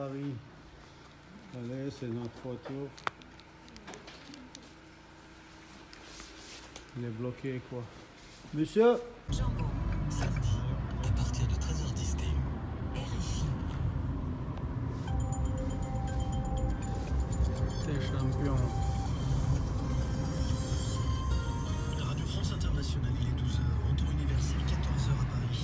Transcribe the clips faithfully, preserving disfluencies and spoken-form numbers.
Paris. Allez, c'est notre retour. Il est bloqué, quoi. Monsieur. Django, samedi, à partir de treize heures dix T U. R F I. T'es champion. Radio France Internationale, il est douze heures, en temps universel, quatorze heures à Paris.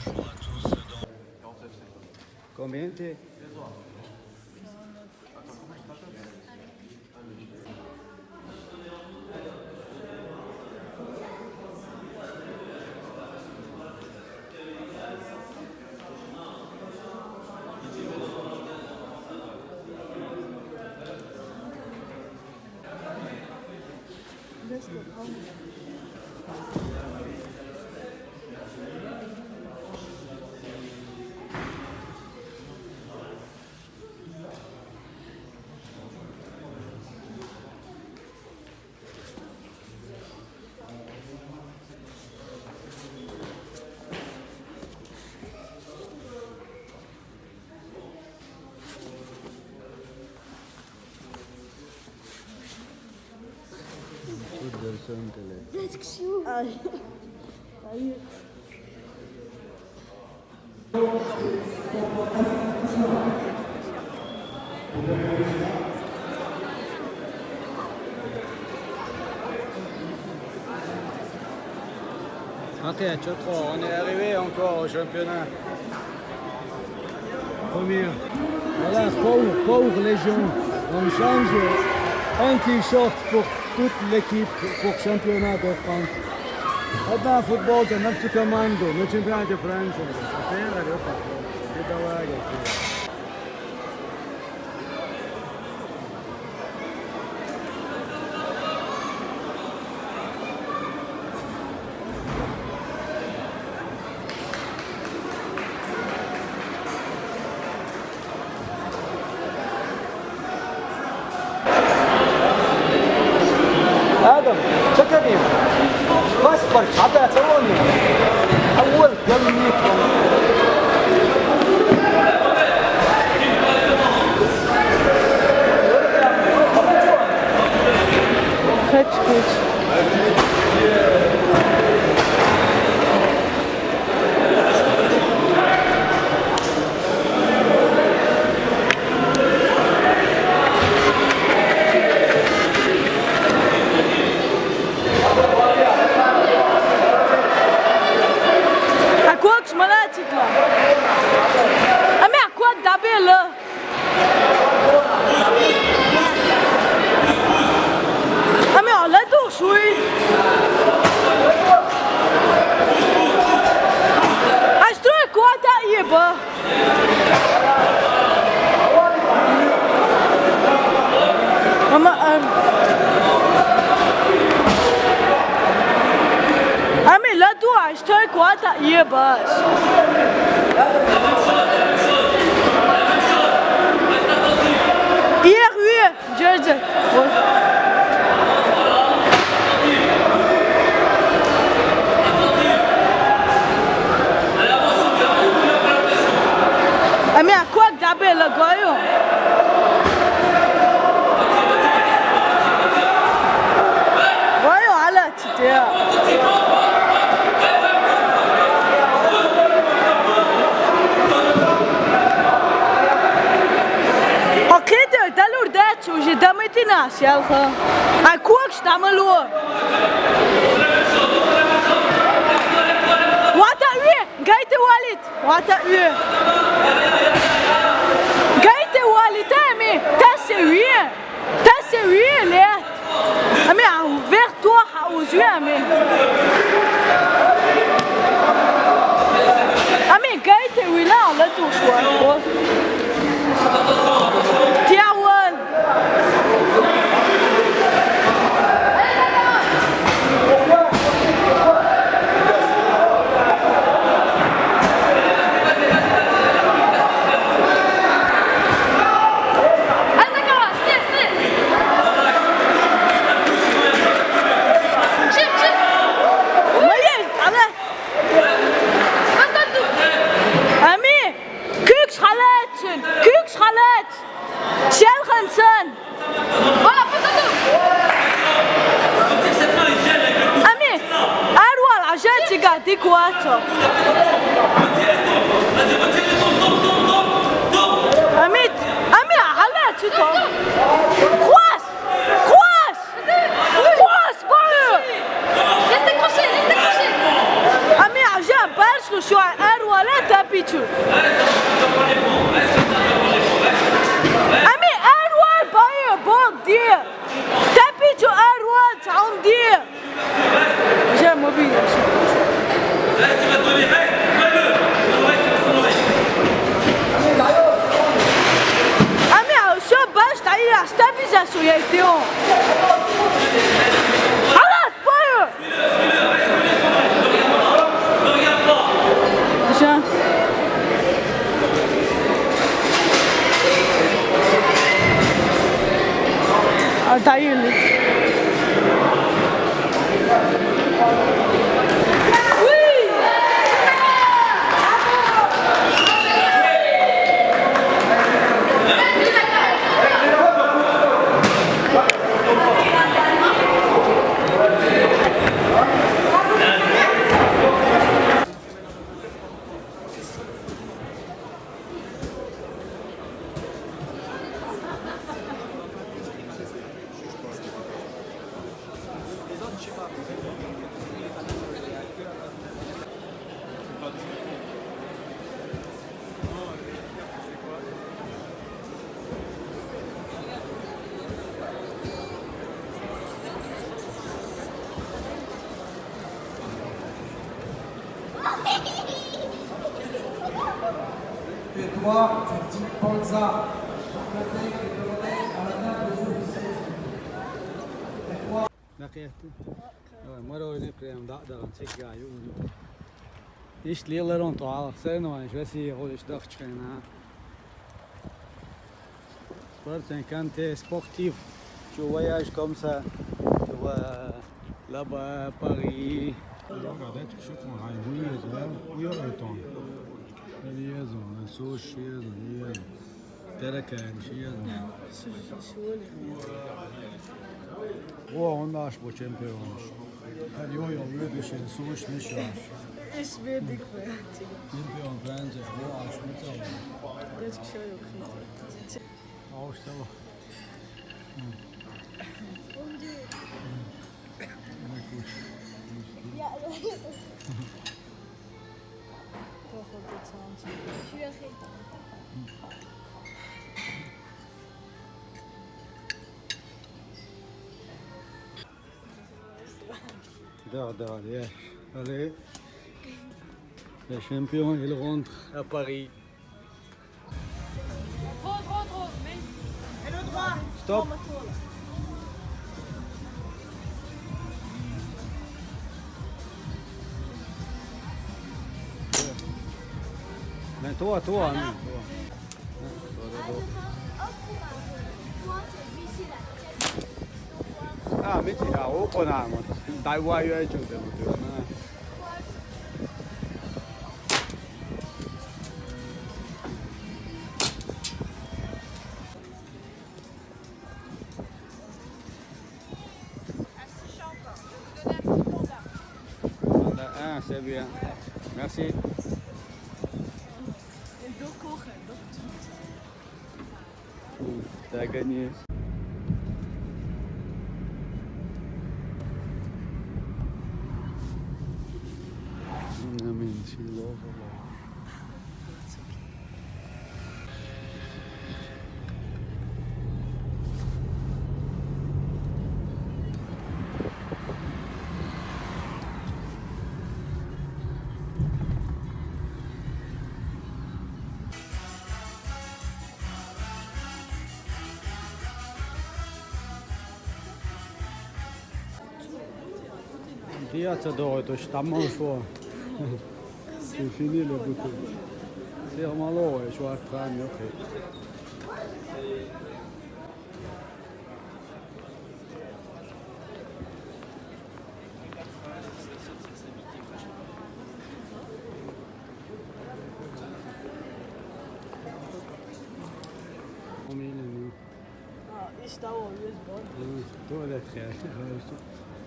Bonjour à tous. Combien t'es? Let's go. Ah, ça y est. Trente et un, tu vois, trois, on est arrivé encore au championnat. Premier. Voilà, pauvre, pauvre les gens. On change un t-shirt pour toute l'équipe, pour championnat de France. هذا فوتبول نفس كماندو، مش كماندو فرنسا. آدم، شكرني. باسبور، حتى تصورني. أول قال لي. خش، خش. Аквакш мала читла. Ами аквак дабела. Ами ала душуй. Аштрой квата еба. Ама, ам, ами ладу аштрой квата еба. Иер уе. Джерджи. Ами аквак дабела гойо. Гойо ала. Окей, да, да, лурдачу, уже дамытина, сялха. Аквакш дамылу. Вата уе, гайте валит, вата уе. Гайте валит, ами, тасе уе. Тасе уе лет. Ами, а, вертуа ха узуе ами. Ами, гайте уила, ала тушуа. Тиавал. Quoi, toi ? Amit, Amit, arrête, toi. Croise, croise, croise, pas eux. Laisse décrocher, laisse décrocher. Amit, j'ai un balle, je suis un R ou un tapis, tu. Amit, R ou un, pas eux, bon Dieu. Tapis, tu, R ou un, tu, on dit. J'ai un mobile. Ah, mais, euh, sur base, t'as eu la stabilisation, il a été en. Arrête, pas eux. Déjà. Ah, t'as eu, lui. Et toi, tu dis Panza. Chaque matin, tu te réveilles à la table des officiers. Et toi. Daqui é tu. Moro ne krem da da se ga yu. Isto li leron to al se no je si holiš da chena. Sport, c'est quand t'es sportif, tu voyages comme ça, tu vois, là-bas, Paris. Regarde, tu sais qu'on a une rieuse, là. Oui, on est en. Rieuse, on a sauce, rieuse, rieuse. Tereken, rieuse. Wo, on a, je peux champion. Hadi o yol yürüyüşün, suvuş ne şu an? Iş verdik mi? Champion, Fransa, wo, aşmı çalın. Hiç şey yok. Avuçta bu. Da, da, yeah. Allez. Le champion, il rentre à Paris. Trop, trop, trop. Stop. Mais toi, toi, non, toi. Ah, mais tu as au Panama. Dai, ouais, ouais, tu peux. Voilà, ah, c'est bien. Merci. T'as gagné. I mean, she loves a lot. Piața două, tu și tam mă ușor. Ce finile bute. Se am aloe și o arcani, ok. Oamenii nu. Ah, ești o ies bun. Mm, tu le te.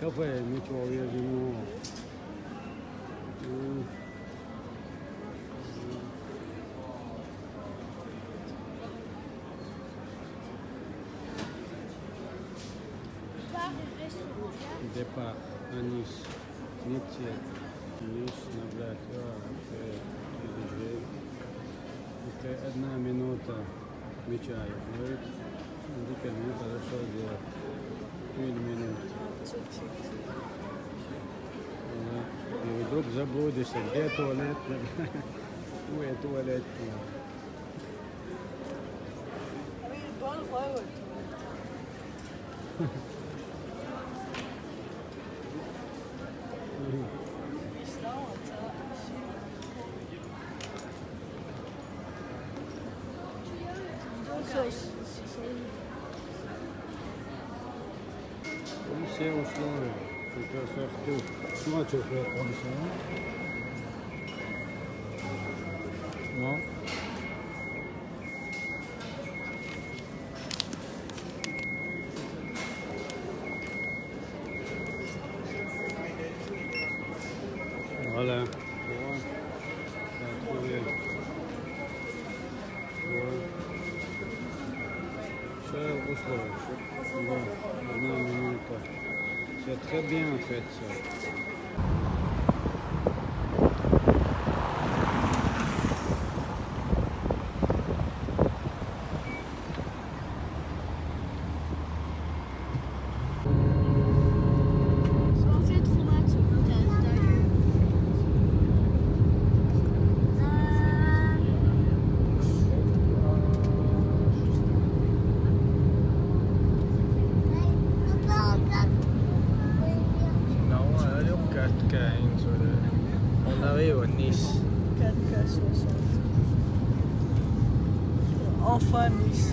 Că fă, nu ți-o ies din nou. Par Anis, Nice, Nice, Nablat, après P D G. Après, عندنا minute مشاية، فهمت؟ عندك minute على شوية، une minute. Voilà. Et donc, j'aborde, c'est des toilettes. Où est toilette? C'est au soir, tu peux faire tout. Soit tu fais comme ça. Non. Voilà. Tu vois. T'as trouvé. Tu vois. C'est au soir. Tu vois. Non, non, non, pas. C'est très bien en fait ça. Ça en fait trop mal ce montage d'ailleurs. Non, allez au quatre K, une seule. On arrive à Nice. Quatre K soixante. Enfin Nice.